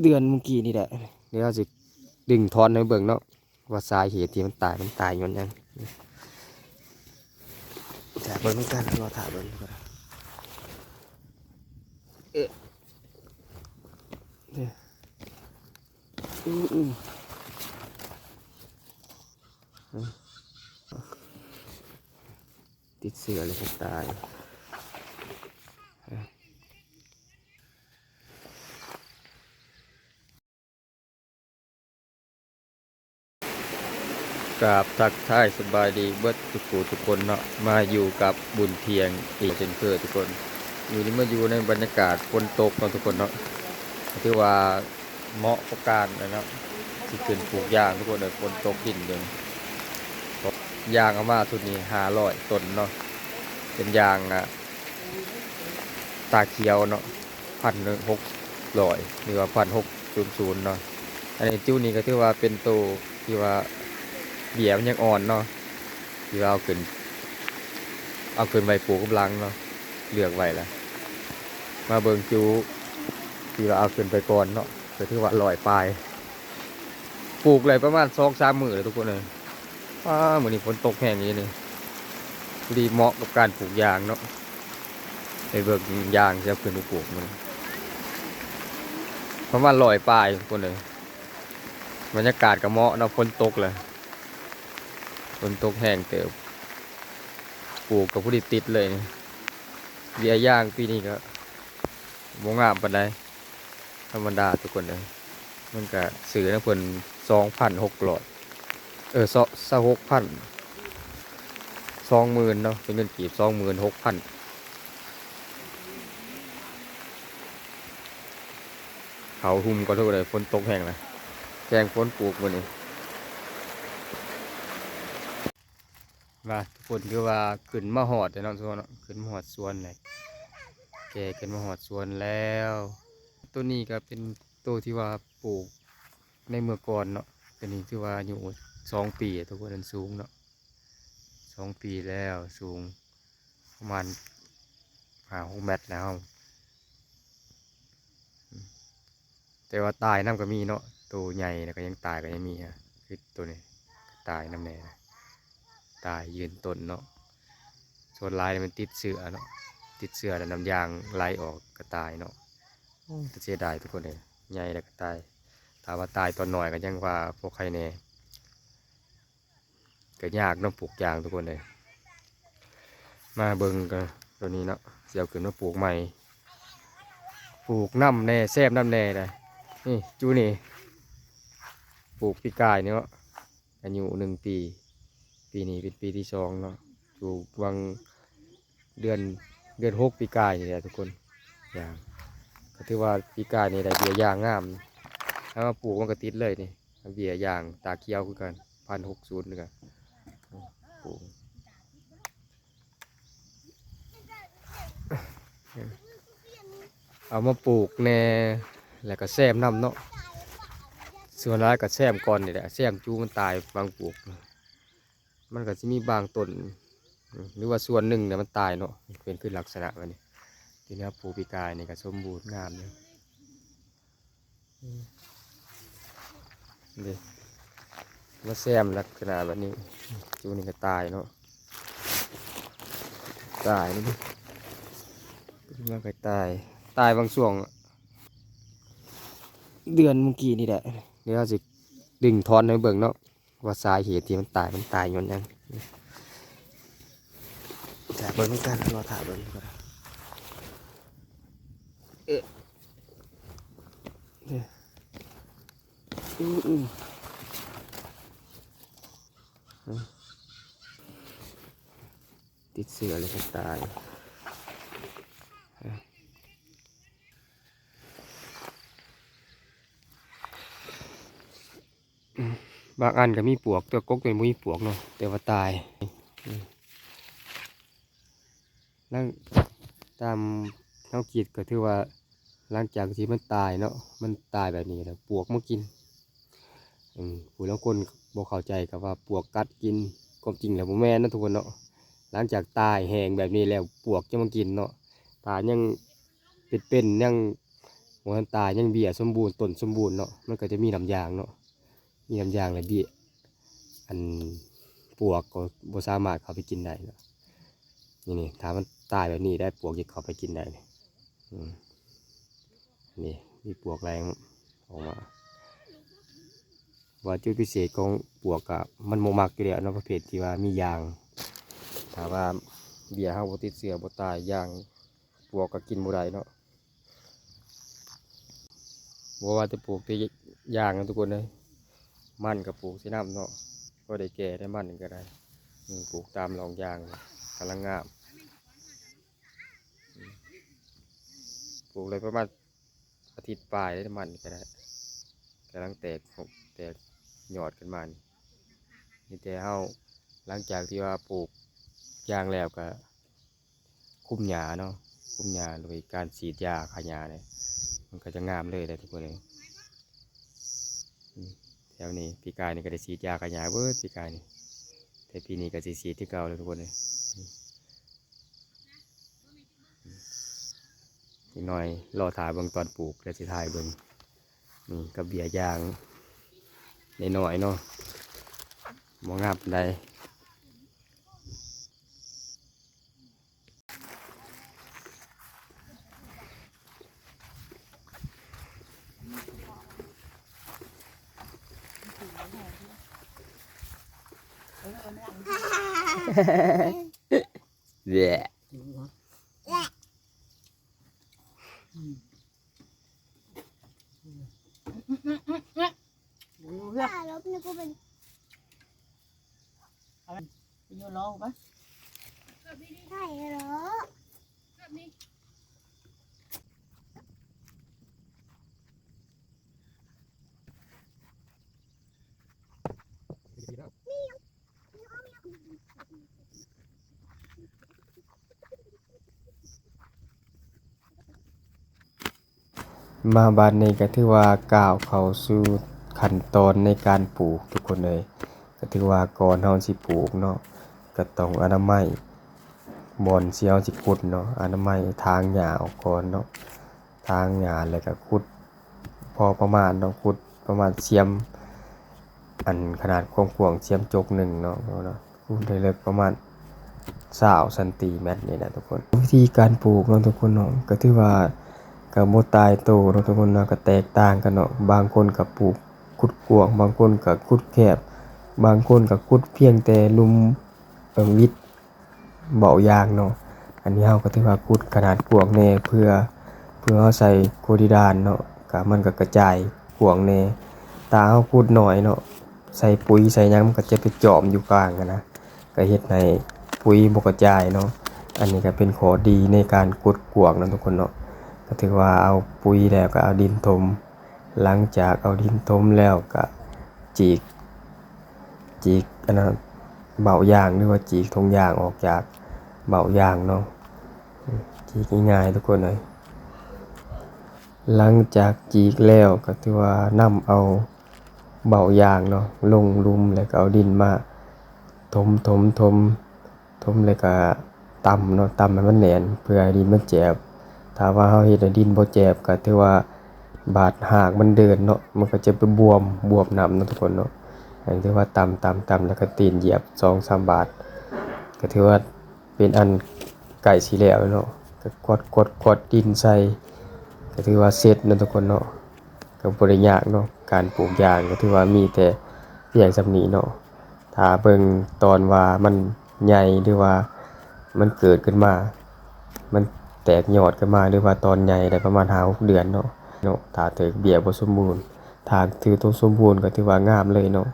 ເດືອນມື້ກີ້ນີ້ແຫຼະ. ດຽວເຮົາຊິດຶງຖອນໃຫ້ເບິ່ງເນາະ ວ່າສາເຫດທີ່ມັນຕາຍ ມັນຕາຍຍ້ອນຫຍັງ. ຖ້າເບິ່ງນຳກັນ ລໍຖ້າເບິ່ງກ່ອນ. ເອີ ອືມ ອືມ ອືມ ຕິດເຊື້ອແລ້ວກໍຕາຍ. ກາບທັກທາຍສະບາຍດີເບິດທຸກຜູ້ທຸກຄົນເນາະ, ມາຢູ່ກັບບຸນທ່ຽງອີກເຊັ່ນເຄີຍທຸກຄົນ. ມື້ນີ້ມາຢູ່ໃນບັນຍາກາດຝົນຕົກເນາະທຸກຄົນເນາະ, ຖືວ່າເໝາະກັບການນັ້ນເນາະ ຊິຂຶ້ນປູກຢາງທຸກຄົນເອີຍ. ຝົນຕົກດິນຢູ່ ຢາງເອົາມາຊຸດນີ້ຫ້າຮ້ອຍຕົ້ນເນາະ, ເປັນຢາງ ອາ ຕາຂຽວເນາະ ພັນຫົກຮ້ອຍ ຫຼືວ່າພັນຫົກຮ້ອຍເນາະ. ອັນນີ້ຈຸນີ້ກໍຖືວ່າເປັນໂຕທີ່ວ່າເບ້ຍມັນຍັງອ່ອນເນາະ, ທີ່ວ່າເອົາຂຶ້ນ ເອົາຂຶ້ນໄວ້ປູກກຳລັງເນາະ, ເລືອກໄວ້ລະ. ມາເບິ່ງຈຸທີ່ວ່າເອົາຂຶ້ນໄປກ່ອນເນາະ ກໍຖືວ່າຮ້ອຍປາຍ. ປູກໄດ້ປະມານສອງສາມມື້ແລ້ວທຸກຄົນເອີຍ. ອ້າ ມື້ນີ້ຝົນຕົກແຮງອີ່ຫຼີນີ້ ພໍດີເໝາະກັບການປູກຢາງເນາະ. ໄປເບິ່ງຢາງຊິເອົາຂຶ້ນໄປປູກມື້ນີ້ ປະມານຮ້ອຍປາຍຄົນເອີຍ. ບັນຍາກາດກໍເໝາະເນາະ ຝົນຕົກແລ້ວ ຝົນຕົກແຮງເຕີບ ປູກກໍພໍດີຕິດເລີຍນີ້. ເບ້ຍຢາງປີນີ້ກໍບໍ່ງາມປານໃດ. ທຳມະດາທຸກຄົນເອີຍ, ມັນກະຊື້ນຳເພິ່ນສອງພັນຫົກຮ້ອຍ ເອີ ຊາວ ຊາວຫົກພັນ ສອງໝື່ນເນາະ, ເປັນເງິນກີບສອງໝື່ນຫົກພັນ. ເຂົ້າຫຸ່ມກໍທຸກຄົນເອີຍ, ຝົນຕົກແຮງນະ, ແຂ່ງຝົນປູກມື້ນີ້. ວ່າທຸກຄົນ ຄືວ່າຂຶ້ນມາຮອດແລ້ວເນາະ ທຸກຄົນເນາະ, ຂຶ້ນມາຮອດສວນແລ້ວ, ແກ່ຂຶ້ນມາຮອດສວນແລ້ວ. ໂຕນີ້ກໍເປັນໂຕທີ່ວ່າປູກໃນເມື່ອກ່ອນເນາະ, ໂຕນີ້ຖືວ່າອາຍຸສອງປີ ທຸກຄົນ, ມັນສູງເນາະ, ສອງປີແລ້ວ, ສູງປະມານຫ້າຫົກແມັດແລ້ວ. ແຕ່ວ່າຕາຍນຳກໍມີເນາະ, ໂຕໃຫຍ່ແລ້ວກໍຍັງຕາຍກໍຍັງມີ. ຄືໂຕນີ້ຕາຍນຳແດ່, ຕາຍຢືນຕົ້ນເນາະ. ສ່ວນຫຼາຍມັນຕິດເຊື້ອເນາະ, ຕິດເຊື້ອແລ້ວນ້ຳຢາງໄຫຼອອກກໍຕາຍເນາະ. ໂອ້ ແຕ່ເສຍດາຍທຸກຄົນເອີຍ, ໃຫຍ່ແລ້ວກໍຕາຍ. ຖ້າວ່າຕາຍຕອນນ້ອຍກໍຍັງວ່າພໍໄຄແດ່. ກໍຍາກເນາະ ປູກຢາງທຸກຄົນເອີຍ. ມາເບິ່ງກໍໂຕນີ້ເນາະ, ຊິເອົາຂຶ້ນມາປູກໃໝ່, ປູກນຳແດ່ ແຊມນຳແດ່ໄດ໋. ນີ້ ຈຸນີ້ ປູກປີກາຍນີ້ເນາະ, ອາຍຸໜຶ່ງປີ, ປີນີ້ເປັນປີທີສອງເນາະ. ປູກຫວ່າງເດືອນ ເດືອນຫົກປີກາຍນີ້ແຫຼະທຸກຄົນ. ຢາງ ກໍຖືວ່າປີກາຍນີ້ໄດ້ເບ້ຍຢາງງາມ, ເອົາມາປູກມັນກໍຕິດເລີຍນີ້. ເບ້ຍຢາງຕາຂຽວຄືກັນ ພັນຫົກສິບ ນີ້ກໍປູກ ເອົາມາປູກແດ່ ແລ້ວກໍແຊມນຳເນາະ. ສ່ວນຫຼາຍກໍແຊມກ່ອນນີ້ແຫຼະ, ແຊມຈຸມັນຕາຍບາງປູກ. ມັນກໍຊິມີບາງຕົ້ນ ຫຼືວ່າສ່ວນໜຶ່ງນະມັນຕາຍເນາະ, ເປັນຄືລັກສະນະແບບນີ້. ທີ່ເຮົາປູກປີກາຍນີ້ກໍສົມບູນງາມຢູ່. ເດ້ ມາແຊມລັກສະນະແບບນີ້, ຈຸນີ້ກໍຕາຍເນາະ, ຕາຍນີ້ ມັນກໍຕາຍ, ຕາຍບາງຊ່ວງ. ເດືອນມື້ກີ້ນີ້ແຫຼະ, ດຽວເຮົາຊິດຶງຖອນໃຫ້ເບິ່ງເນາະ ວ່າສາເຫດທີ່ມັນຕາຍ ມັນຕາຍຍ້ອນຫຍັງ. ຖ້າເບິ່ງນຳກັນ ລໍຖ້າເບິ່ງກ່ອນ. ເອີ ອື ອື ອື ຕິດເຊື້ອແລ້ວກໍຕາຍ. ບາງອັນກໍມີປວກ, ແຕ່ກົກຕົວນີ້ບໍ່ມີປວກເນາະ, ແຕ່ວ່າຕາຍ. ອື ຫຼັງ ຕາມແນວຄິດກໍຖືວ່າ ຫຼັງຈາກທີ່ມັນຕາຍເນາະ, ມັນຕາຍແບບນີ້ແລ້ວປວກມາກິນ. ອື ຜູ້ລາງຄົນບໍ່ເຂົ້າໃຈກໍວ່າປວກກັດກິນ, ຄວາມຈິງແລ້ວບໍ່ແມ່ນເນາະທຸກຄົນເນາະ. ຫຼັງຈາກຕາຍແຫ້ງແບບນີ້ແລ້ວ ປວກຈະມາກິນເນາະ, ຖ້າຍັງເປັນໆ ຍັງ ບໍ່ທັນຕາຍ ຍັງເບ້ຍສົມບູນ ຕົ້ນສົມບູນເນາະ ມັນກໍຈະມີນ້ຳຢາງເນາະ ມີນ້ຳຢາງແລ້ວເບ້ຍ ອັນ ປວກກໍບໍ່ສາມາດເຂົ້າໄປກິນໄດ້ເນາະ. ນີ້ໆ ຖ້າມັນຕາຍແບບນີ້ໄດ໋ ປວກຈະເຂົ້າໄປກິນໄດ້ ອືມ ນີ້ມີປວກແລງອອກມາ. ວ່າຈຸດພິເສດຂອງປວກກະ ມັນບໍ່ມັກຢູ່ແລ້ວເນາະ ປະເພດທີ່ວ່າມີຢາງ. ຖ້າວ່າເບ້ຍເຮົາບໍ່ຕິດເຊື້ອ ບໍ່ຕາຍ ຢາງ ປວກກໍກິນບໍ່ໄດ້ເນາະ. ບໍ່ວ່າແຕ່ປູກແຕ່ຢາງນະທຸກຄົນເອີຍ ມັນກໍປູກໃສ່ນຳເນາະ ພໍໄດ້ແກ່ໄດ້ ມັນກໍໄດ້. ອືມ ປູກຕາມຮ່ອງຢາງ ກຳລັງງາມ. ອືມ ປູກໄດ້ປະມານອາທິດປາຍໄດ້ ມັນກໍໄດ້ ກຳລັງແຕກ ແຕກຍອດຂຶ້ນມານີ້. ມີແຕ່ເຮົາ ຫຼັງຈາກທີ່ວ່າປູກຢາງແລ້ວກໍຄຸມຫຍ້າເນາະ ຄຸມຫຍ້າໂດຍການສີດຢາຂ້າຫຍ້ານີ້ ມັນກໍຈະງາມເລີຍເດ້ທຸກຄົນເອີຍ. ອືມ ແຖວນີ້ປີກາຍນີ້ກໍໄດ້ສີດຢາຂ້າຫຍ້າເບິດປີກາຍນີ້ ແຕ່ປີນີ້ກໍຊິສີດຄືເກົ່າເລີຍທຸກຄົນເອີຍ. ອີກໜ້ອຍລໍຖ້າເບິ່ງຕອນປູກ ແລ້ວຊິຖ່າຍເບິ່ງ. ນີ້ກໍເບ້ຍຢາງນ້ອຍໆເນາະ ບໍ່ງາມປານໃດ. ແບະ ມາບາດນີ້ກໍຖືວ່າກ້າວເຂົ້າສູ່ຂັ້ນຕອນໃນການປູກທຸກຄົນເອີຍ. ກໍຖືວ່າກ່ອນເຮົາຊິປູກເນາະ ກໍຕ້ອງອະນາໄມບ່ອນທີ່ເຮົາຊິຂຸດເນາະ ອະນາໄມຖາງຫຍ້າອອກກ່ອນເນາະ. ຖາງຫຍ້າແລ້ວກໍຂຸດພໍປະມານເນາະ ຂຸດປະມານສຽມ ອັນຂະໜາດຄວາມກວ້າງສຽມຈົກໜຶ່ງເນາະ ເນາະ ຂຸດໃຫ້ເລິກປະມານຊາວຊັນຕີແມັດນີ້ແຫຼະທຸກຄົນ. ວິທີການປູກເນາະທຸກຄົນເນາະ ກໍຖືວ່າກໍບໍ່ຕາຍໂຕເນາະທຸກຄົນເນາະ ກໍແຕກຕ່າງກັນເນາະ. ບາງຄົນກໍປູກຂຸດກວ້າງ ບາງຄົນກໍຂຸດແຄບ ບາງຄົນກໍຂຸດພຽງແຕ່ລຸ່ມ ເອີ ວິດ ເບົາຢາງເນາະ. ອັນນີ້ເຮົາກໍຖືວ່າຂຸດຂະໜາດກວ້າງແດ່ ເພື່ອ ເພື່ອເຮົາໃສ່ໂກດິດານເນາະ ກະມັນກໍກະຈາຍກວ້າງແດ່. ຖ້າເຮົາຂຸດໜ້ອຍເນາະ ໃສ່ປຸ໋ຍໃສ່ຫຍັງ ມັນກໍຈະໄປຈອມຢູ່ກາງຫັ້ນນະ ກໍເຮັດໃຫ້ປຸ໋ຍບໍ່ກະຈາຍເນາະ. ອັນນີ້ກໍເປັນຂໍ້ດີໃນການຂຸດກວ້າງເນາະທຸກຄົນເນາະ. ກໍຖືວ່າເອົາປຸ໋ຍແລ້ວກໍເອົາດິນຖົມ ຫຼັງຈາກເອົາດິນຖົມແລ້ວກະຈີກ ຈີກອັນນັ້ນ ເບົາຢາງ ຫຼືວ່າຈີກຖົງຢາງອອກຈາກເບົາຢາງເນາະ. ຈີກງ່າຍໆທຸກຄົນເອີຍ. ຫຼັງຈາກຈີກແລ້ວກໍຖືວ່ານຳເອົາເບົາຢາງເນາະ ລົງລຸ່ມ ແລ້ວກໍເອົາດິນມາຖົມໆ ຖົມ ຖົມແລ້ວກະຕຳເນາະ ຕຳໃຫ້ມັນແໜ້ນ ເພື່ອໃຫ້ດິນມັນແຈບ. ຖ້າວ່າເຮົາເຮັດໃຫ້ດິນບໍ່ແຈບ ກະຖືວ່າບາດຮາກມັນເດີນເນາະ ມັນກະຈະໄປບວມ ບວມນ້ຳເນາະທຸກຄົນເນາະ. ອັນນີ້ຖືວ່າຕຳ ຕຳ ຕຳ ແລ້ວກະຕີນຢຽບສອງສາມບາດ ກະຖືວ່າເປັນອັນໃກ້ຊິແລ້ວເນາະ. ກະກວດ ກວດ ກວດດິນໃສ່ ກະຖືວ່າເສັດເນາະທຸກຄົນເນາະ. ກໍບໍ່ໄດ້ຍາກເນາະ ການປູກຢາງກໍຖືວ່າມີແຕ່ພຽງສ່ຳນີ້ເນາະ. ຖ້າເບິ່ງຕອນວ່າມັນໃຫຍ່ ຫຼືວ່າມັນເກີດຂຶ້ນມາ ມັນແຕກຍອດຂຶ້ນມາ ຫຼືວ່າຕອນໃຫຍ່ໄດ້ປະມານຫ້າຫົກເດືອນເນາະ ເນາະ ຖ້າຖືກເບ້ຍບໍ່ສົມບູນ. ຖ້າຖືກຕົວສົມບູນກໍຖືວ່າງາມເລີຍເນາະ.